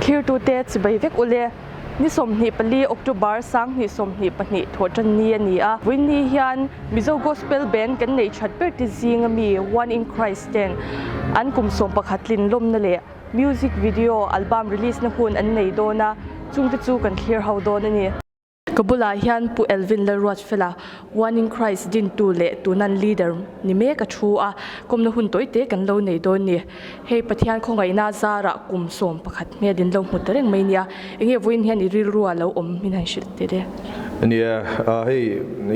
Thlirtute chibai vek ule. Ni 24 October 2022 thawhtan ni a ni a. Vawiin hian Mizo Gospel Band kan neih that ber te zinga mi One in Christ ten an kum 11 tlin lawmna leh Music video album release na hun an nei dawn a, chungte chu kan thlir ho dawn a ni. Ka bulah hian Pu Elvin Lalruatfela, One in Christ dintu leh tunan leader ni mek a thu a, kawmna hun tawite kan lo nei dawn ni. Hei Pathian khawngaihna zarah kum 11 hmel in lo hmu ta reng mai nia. Enge vawiin hian i rilru ah lo awm min han hrilh teh le? Nia, hei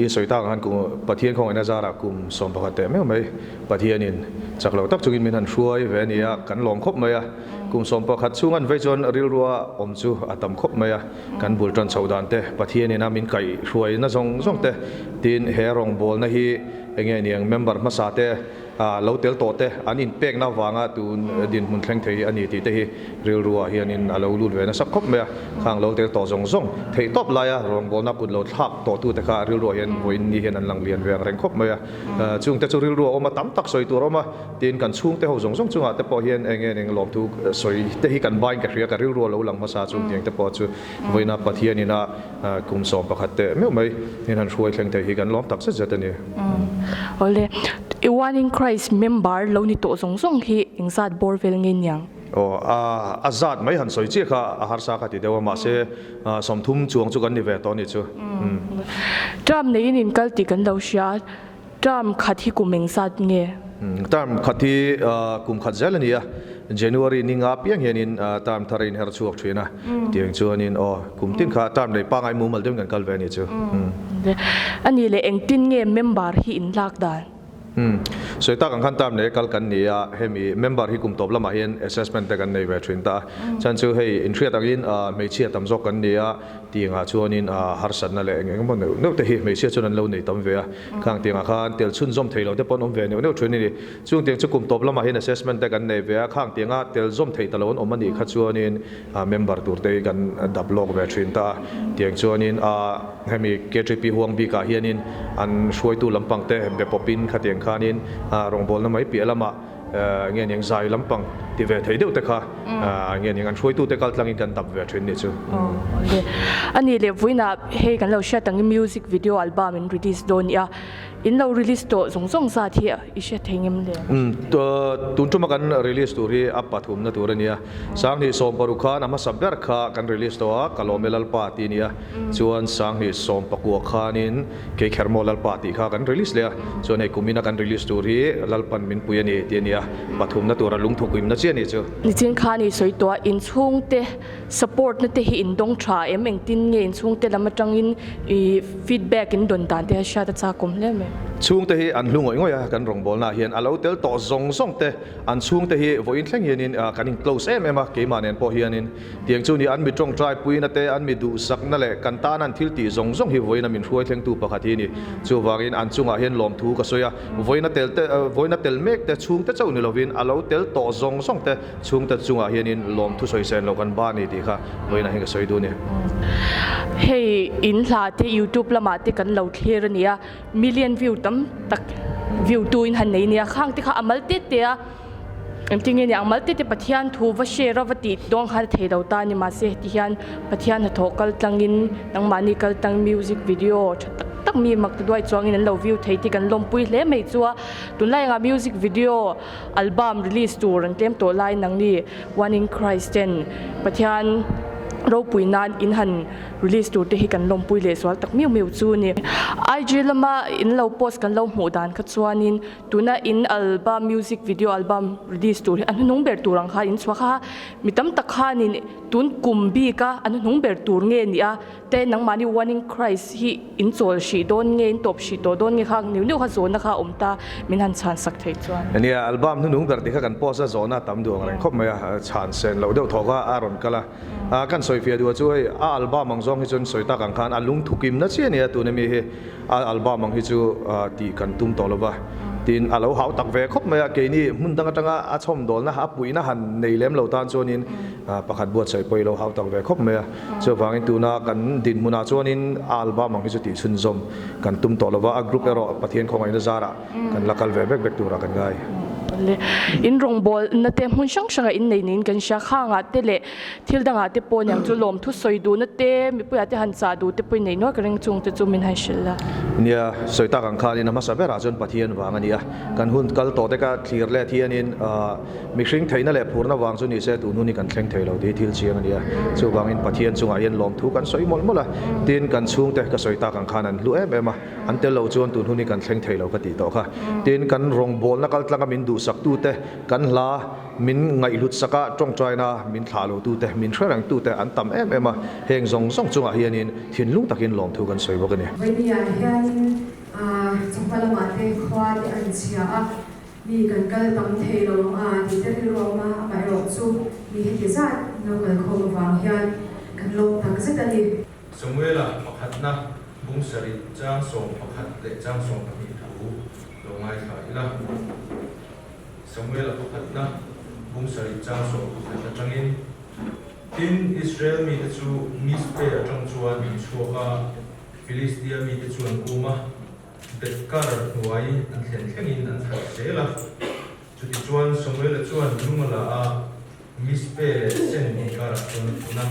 i sawi tak ang khan kum Pathian khawngaihna zarah kum 11 teh meuh mai. Pathianin chak lo tak chungin min han hruai ve a ni a, kan lawm khawp mai a. Kum 11 chhung an vei chuan rilrua awm chu a tam khawp mai a. Kan bul tan chhoh dan te, Pathianin a min kaih hruaina zawng zawng te, tin he rawngbawlna hi enge niang member hmasa te lo tel tawh te an inpekna avanga tun dinhmun thleng thei a ni tih te hi rilrua hianin a lo lut ve nasa khawp mai a. Khang lo tel tawh zawng zawng theih tawp laia rawngbawlna kut lo thlak tawhtute kha rilruah hian vawiin ni hian an lang lian ve ang reng khawp mai a. Chungte chu rilru a awm a, tam tak sawi tur a awm a, tin kan chhungte ho zawng zawng chungah te pawh hian eng nge eng lawmthu sawi te hi kan bain ka hria, ka rilru a lo lang hmasa chung tiang te pawh chu vawiina Pathianin a kum 11 teh meuh mai in han hruai thleng thei hi kan lawm tak zet zet a ni. Awle, One in Christ member lo ni tawh zawng zawng hi engzat bawr vel nge niang? Aw, a zat mai han sawi chiah kha a harsa kha ti deuh a, mahse 30 chuang chu kan ni ve tawh a nih chu. Term neiin in kal tih kan lo hria, term khat hi kum engzat nge? Term khat hi kum khat zel a ni a, January ni nga piang hianin term thar a inher chhuak thin a, tiang chuanin aw kum tin kha term nei pangngai mumal deuhin kan kal ve a nih chu. A nih leh engtin nge member hi in lak dan? Umm. Sawi tak ang khan term nei kal kan ni a, hemi member hi kum tawp lamah hian assessment te kan nei ve thin ta a. Chuan chu hei inhriat angin hmeichhia tam zawk kan ni a, tiangah chuanin harsatna leh eng eng emaw neuh neuh te hi hmeichhia chuan an lo nei tam ve a. Khang tiangah khan tel chhunzawm thei lo te pawh an awm ve neuh neuh thin a ni. Chung tiang chu kum tawp lamah hian assessment te kan nei ve a, khang tianga tel zawm theih ta lo an awm a nih kha chuanin member tur te hi kan dap lawk ve thin ta a. Tiang chuanin hemi KTP huang bikah hianin an hruaitu lampang te be pawpin khatiang khanin rawngbawlna mai piah lamah nge niang zai lampang ti ve thei deuh te kha nge niang an hruaitu te kal tlangin kan dap ve thin nih chu. A nih leh vawiinah hei kan lo hriat angin music video album in release dawn nia. In lo release tawh zawng zawng zat hi i hre thei ngem le? Umm, tun tuma kan release tur hi a pathumna tur a nia. 2016 khan a hmasa ber kha kan release tawh a, Ka lawm e Lalpa tih a ni a. Chuan 2019 khanin Kei Khermaw Lalpa tih kha kan release leh a. Chuan hei kumina kan release tur hi Lalpan min pui a ni tih a ni a. Pathumna tura lungthukuimna chiah a nih chu. Nichin khan i sawi tawh a, inchhungte Support na te hi in dawng tha em? Engtin nge in chhungte lam atangin i feedback in dawn dan te a hriat a chakawm hle mai. Chhungte hi an hlu ngawih ngawih a, kan rawngbawlnaah hian a lo tel tawh zawng zawng te, an chhungte hi vawiin thleng hianin kan in close em em a, keimah nen pawh hianin tiang chu ni an mi tawngtai puina te, an mi duhsakna leh kan tan an thil tih zawng zawng hi vawiin a min hruai thlengtu pakhat hi a ni. Chuvangin an chungah hian lawmthu ka sawi a, vawiin a tel te, vawiin a tel mek te chhungte chauh ni lovin a lo tel tawh zawng zawng te, Chhungte chungah hianin lawmthu sawi sen lo kan ba ni tih kha vawiinah hian ka sawi duh a ni. Hei in hla te youtube lamah te kan lo thlir a nia, million view tam tak view tu in han nei nia, khang te kha a mal te te a, engtin nge niang mal te te Pathian thu va share a va tih dawn khan a thei lo ta a ni, mahse heti hian Pathian hnathawh kal tlangin nangmahni kal tlang music video tha tak tak mi mak ti duai chuangin an lo view thei tih kan lawmpui hle mai chu a, tunlai engah music video Album release tur an tlem tawh lai nangni One in Christ ten Pathian ropui nan in han release tur te hi kan lawmpui leh zual tak miu miu chu ni. IG lama in lo post kan lo hmuh dan kha chuanin tuna in album music video album release tur hi a hnuhnung ber tur ang kha in chhuak a, mi tam tak khanin tun kum bika a hnuhnung ber tur nge ni a Te nangmahni One in Christ hi in chawl hrih dawn nge, in tawp hrih tawh dawn nge kha niu niu kha zawhna kha a awm ta, min han chhan sak thei chuan. Nia, album hnunung ber tih kha kan post a, zawhna a tam duh ang reng khawp mai a, chhan sen loh deuh thaw kha a rawn kal a. Kan sawi fiah duh a chu hei a album ang zawng hi chuan sawi tak ang khan a lungthukim na chiah a nia tuna mi hi a album ang hi chu tih kan tum tawh lo va. Tin, a lo hau tak ve khawp mai a, keini hmun dang atanga a chhawmdawlna a puihna han nei lem lo tan chuanin pakhat buatsaih pawh i lo hau tak ve khawp mai a. Chuvangin tuna kan dinhmunah chuanin a album ang hi chu tih chhunzawm kan tum tawh lova, a group erawh Pathian khawngaihna zarah kan la kal ve vek vek turah kan ngai. Le in rawngbawlna te hmun hrang hrangah in nei niin kan hria. Khangah te leh thil dangah te pawh niang chu lawmthu sawi duhna te mipuiah te han chah duh te pawhin nei nual ka ring chung te chu min han hrilh la. Nia, sawi tak ang khanin a hmasa berah chuan Pathian vang a ni a. Kan hun kal tawh te kha thlir let hianin mihring theihna leh phurna vang chu ni se tun hun hi kan thleng thei lo tih hi thil chiang a ni a. Chuvangin Pathian chungah hian lawmthu kan sawi mawlh mawlh a. Tin, kan chhungte ka sawi tak ang khan an hlu em em a. An tel lo chuan tun hun hi kan thleng thei lo ka tih tawh kha. Tin, kan rawngbawlna kal tlanga min duhsaktute, kan hla min ngaihhlut saka tawngtaina min thlah lotute, min hre rengtute an tam em em a. Heng zawng zawng chungah hianin thinlung takin lawmthu kan sawi bawk a ni. Vawinia hianin chawhma lamah te khua te an chhia a, mi kan kal tam thei lo ang a tih te rilru a awm a, amaherawh chu mi heti zat lo kalkhawm avang hian kan lawm tak zet a ni. Samuela pakhatna bung sarih chang 11 leh chang 12 thu lo ngaithla ila. Samuela pakhatna bung sarih chang 11 atangin, Tin, Israel mite chu Mizpe atang chuan an chhuak a, Filistia mite chu an um a, Beth-kar hnuai an thlen thlengin an that zel a. Chutichuan Samuela chuan lung a la a, Mizpe leh Sen inkarah chuan a phun a.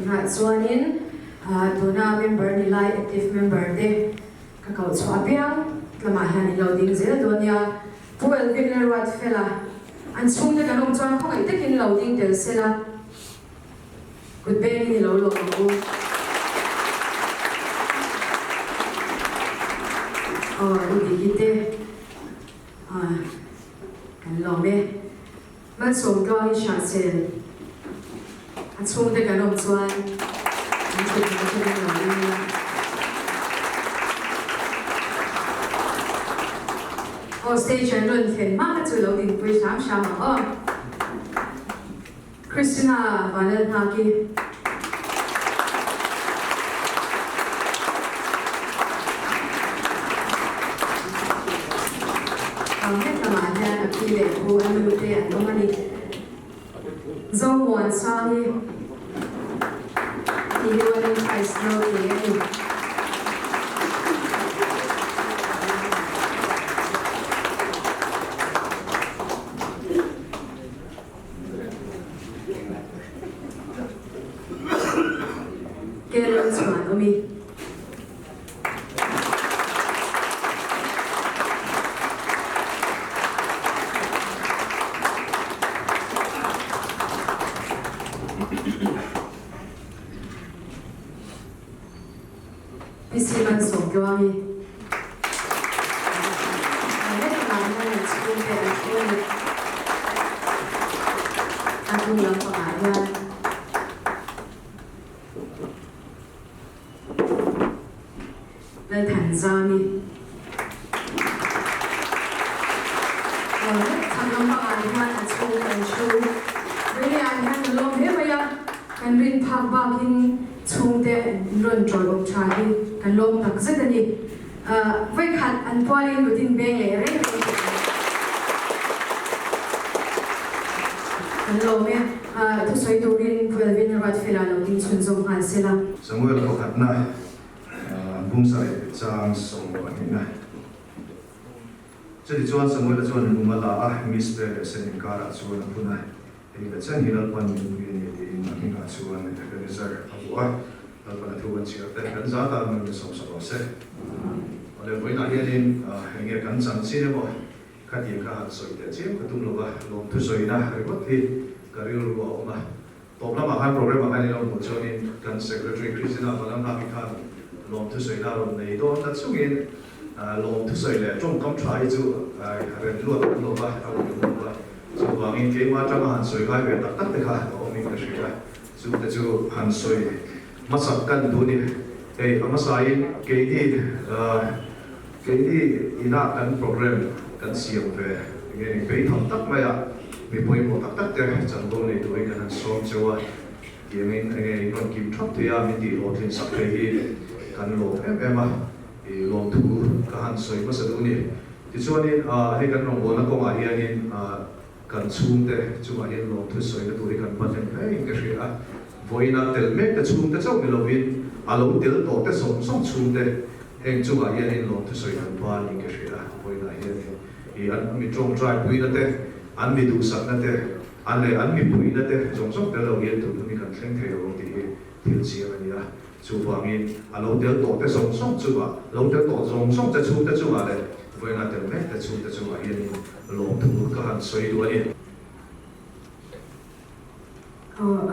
Tunah chuanin tuna member ni lai active member te ka koh chhuah apiang lamah hian in lo ding zel dawn nia. Pu Elvin leh Ruatfela an chhungte kan awm chuan khawngaih takin lo ding tel sela. Kut bengin i lo lawm ang u. Aw i dik i te kan lawm e. Malsawm tluang i hriahsel a chhungte kan awm chuan an thut hmel hretin lo ding ila. Aw stage an rawn thlen hma kha chu lo dinpui hram hram ang aw. Christina Vanlalhnaki. He lamah hian a pi leh pu a nu te an awm a ni. Zomuansangi tih hi Wedding Prize naute a ni. Kerala chuan awm i. PC Malsawmtluangi. Hetah hian an chhungte an thu a ni. A hnung lampangah hian Lalthanzami. Chhak lampangah hian a chhungte an thu. Vawiin hian ka lawm hle mai a, kan rin phak bakin Chhungte rawn ṭawih awm ṭha hi kan lawm tak zet a ni. Vawikhat an pualin kut in beng leh reng reng tawh ang. Kan lawm e. Thusawi turin Pu Elvin Ruatfela lo ding chhunzawm nghal se la. Samuel pakhatna bungsa leh chang 12na. Chutichuan Samuela chuan lung a la a, Mizpe leh Sen inkarah chuan a phun a. Hei leh chen hi Lalpan min pui a ni tiin a hmingah chuan Ebenezer a vuah a, Lalpan a thu kan chhiar te kan zat a, min sawmsak rawh se. Awle, vawiinah hianin eng nge kan chanchin emaw khatiang kha han sawi teh chiam ka tum lova, lawmthu sawina ringawt hi ka rilru a awm a. Tawp lamah khan programme ah khan in lo hmuh chuanin kan Secretary Christina Valanghaki khan lawmthu sawina a rawn nei dawn ta chungin lawmthu sawi leh tawngkam tha hi chu ren luat awm lova a rawn awm lova, chuvangin keimah atanga han sawi ngai ve tak tak te kha a awmin ka hria a, chungte chu han sawi hmasak kan duh ni. Hei a hmasain keini keini inah kan programme kan siam ve enge ni beitham tak maia mi pawimawh tak tak te chanvo nei turin kan han sawm cheu a, tiangin enge in rawn kim thap thei a min tih hlawhtlin sak thei hi kan lawm em em a, i lawmthu ka han sawi hmasa duh ni. Tichuanin hei kan rawngbawlna kawngah hianin Kan chhungte chungah hian lawmthu sawina tur hi kan va hlen hle in ka hria a, vawiina tel mek te chhungte chauh ni lovin a lo tel tawh te zawng zawng chhungte heng chungah hianin lawmthu sawi kan va niin ka hria a, vawiinah hianin i an mi tawngtai puina te, an mi duhsakna te, an leh an mi puihna te zawng zawng tel lo hian tun hun hi kan thleng thei lo ang tih hi thil chiang a ni a, chuvangin a lo tel tawh te zawng zawng chungah, lo tel tawh zawng zawng te chhungte chungah leh vawiina tel mek te chhungte chungah hianin Lawmthu ka han sawi duh a ni. Aw,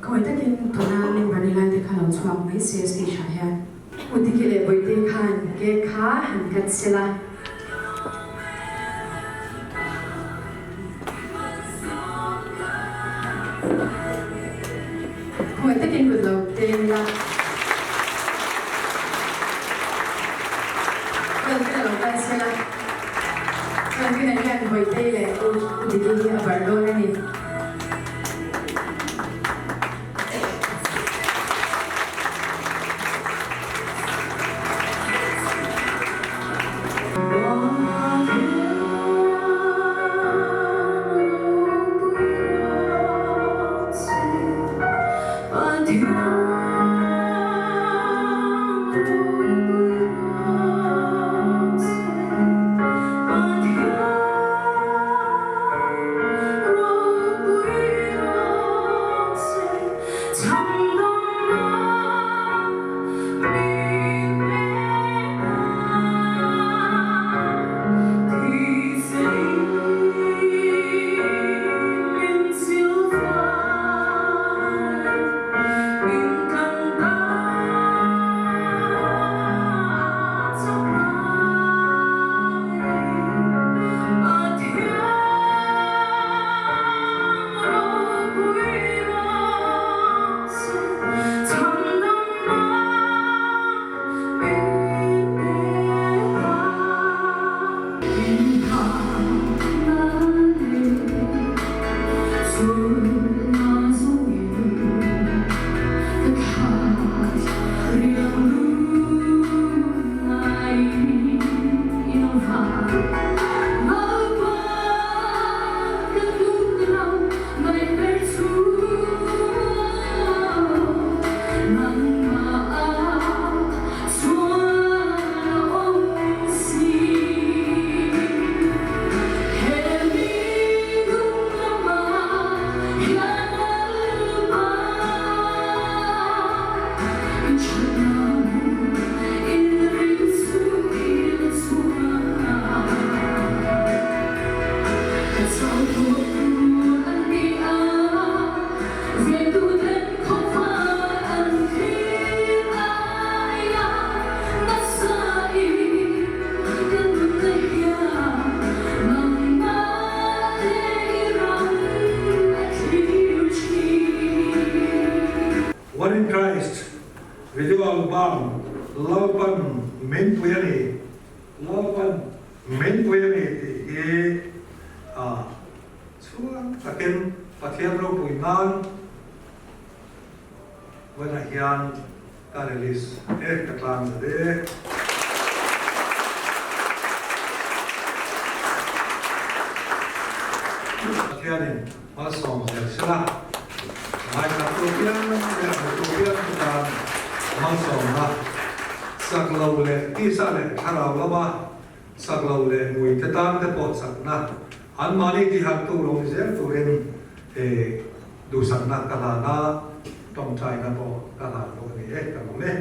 khawi takin tuna member ni lai te kha lo chhuak mai se stage ah hian. U Diki leh Bawihte khan cake kha han cut sela. Khawi takin kut lo teng ila. Welfare lo kal sela. Chuan hian Bawihte leh U Diki hi a barh dawn a ni. One in Christ video album Lalpan min pui a ni, Lalpan min pui a ni tih hi chhuang takin Pathian ropui nan vawiinah hian ka release e, ka tlang zet e. Pathianin malsawm zel sela, ngaithla tu piang leh hmutu piang te tan malsawmna chak lo leh tisa leh thlarau lama chak lo leh ngui te tan te pawh chakna anmahni tihartu lo ni zel turin Duhsakna ka hlan a, tawngtaina pawh ka hlan bawk a ni e, ka lawm e.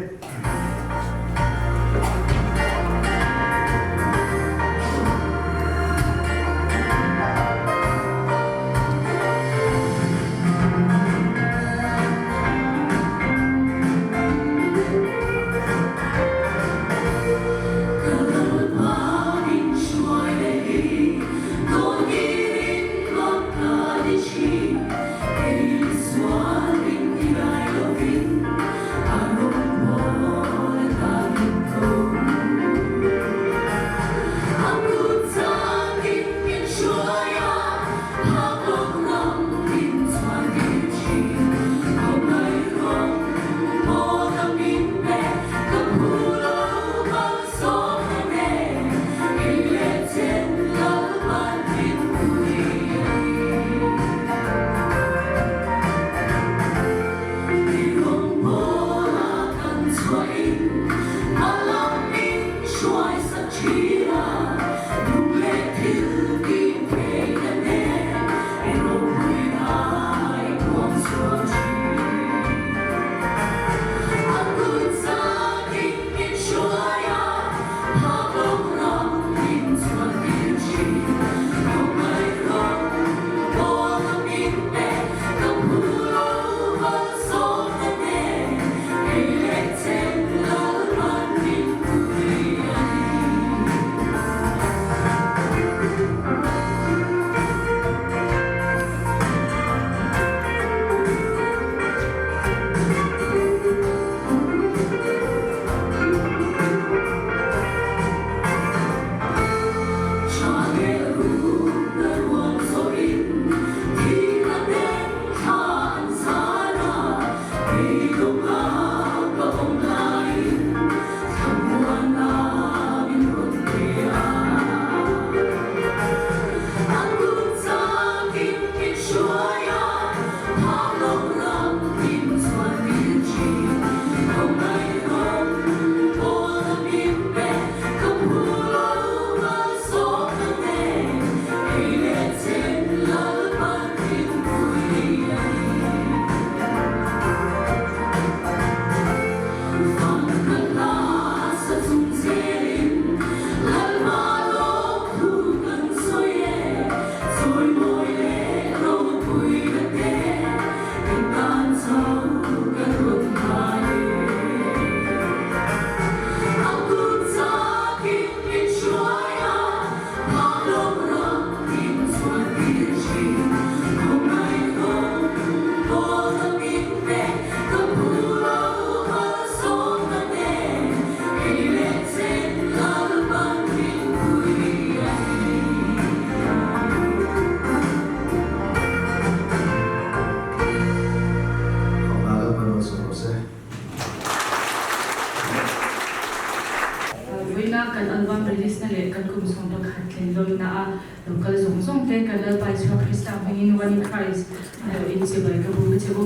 Vawiina kan album release na leh kan kum 11 thlen lawmna a lo kal zawng zawng te kan Lalpa Isua Krista hmingin One in Christ a lo inchibai ka bu che u.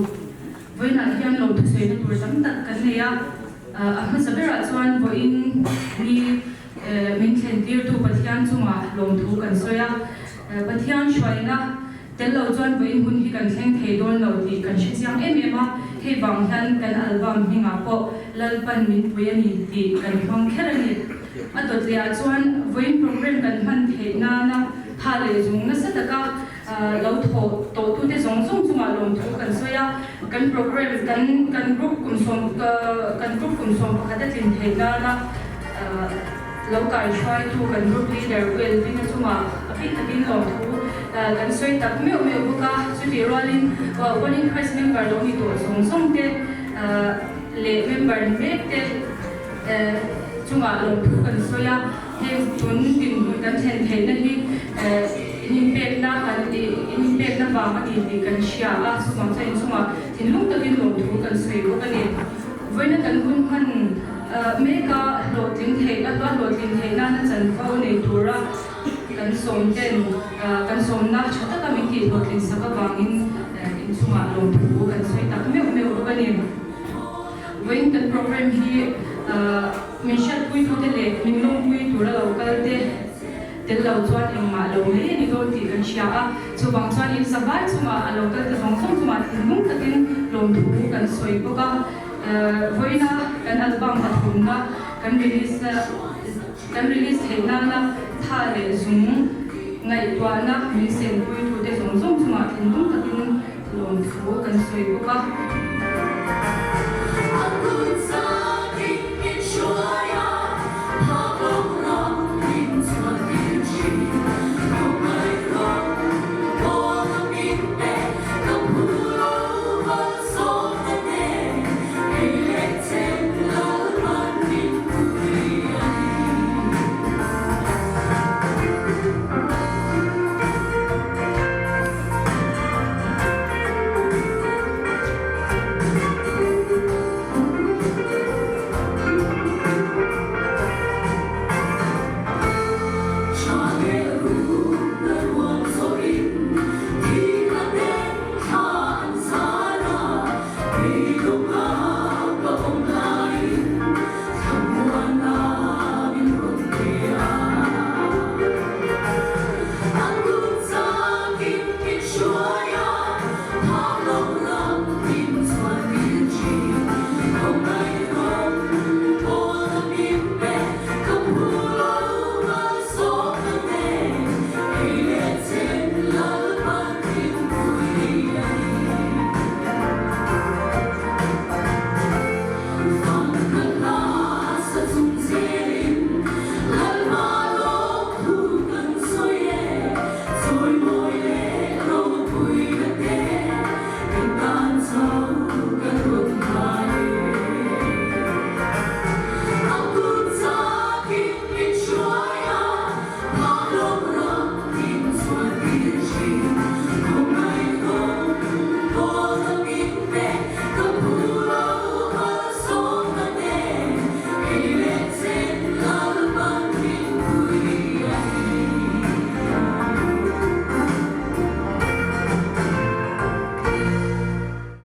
Vawiinah hian lo thusawi na tur tam tak kan nei a, a hmasa berah chuan vawiin ni min thlen tirtu Pathian chungah lawmthu kan sawi a, Pathian hruaina Tel lo chuan vawiin hun hi kan thleng thei dawn lo tih kan hre chiang em em a, hei vang hian kan album hmingah pawh Lalpan min pui a ni tih kan hmang kher a ni. A dawt lehah chuan vawiin program kan hman theih nana tha leh zung nasa taka lo thawh tawhtute zawng zawng chungah lawmthu kan sawi a, kan program kan kan group kum sawm kan group kum 11 a tlin theih nana Lo kaihruaitu kan group leader U Elvin-a chungah a bik takin lawmthu kan sawi tak meuh meuh bawk a. Chutih rualin One in Christ member lo ni tawh zawng zawng te leh member ni mek te chungah lawmthu kan sawi a. Heng tun dinhmun kan thlen theihna hi inpekna kan inpekna vang a ni tih kan hria a. Chuvang chuan inchungah thinlung takin lawmthu kan sawi bawk a ni. Vawiina kan hun hman Mek a hlawhtling theih a hlawhtlin theih nana chanvo nei tura kan sawm ten kan sawmna tha taka min tih hlawhtlin sak avangin inchungah lawmthu kan sawi tak meuh meuh bawk a ni. Vawiin kan program hi min hriatpuitute leh min lawmpui tura lo kal te tel lo chuan engmah lo mai a ni dawn tih kan hria a, chuvang chuan in zavai chungah a lo kal te zawng zawng chungah thinlung takin lawmthu kan sawi bawk a. Vawiina kan album pathumna kan release kan release theih nana tha leh zung ngaihtuahna min senpuitute zawng zawng chungah thinlung takin lawmthu kan sawi bawk a.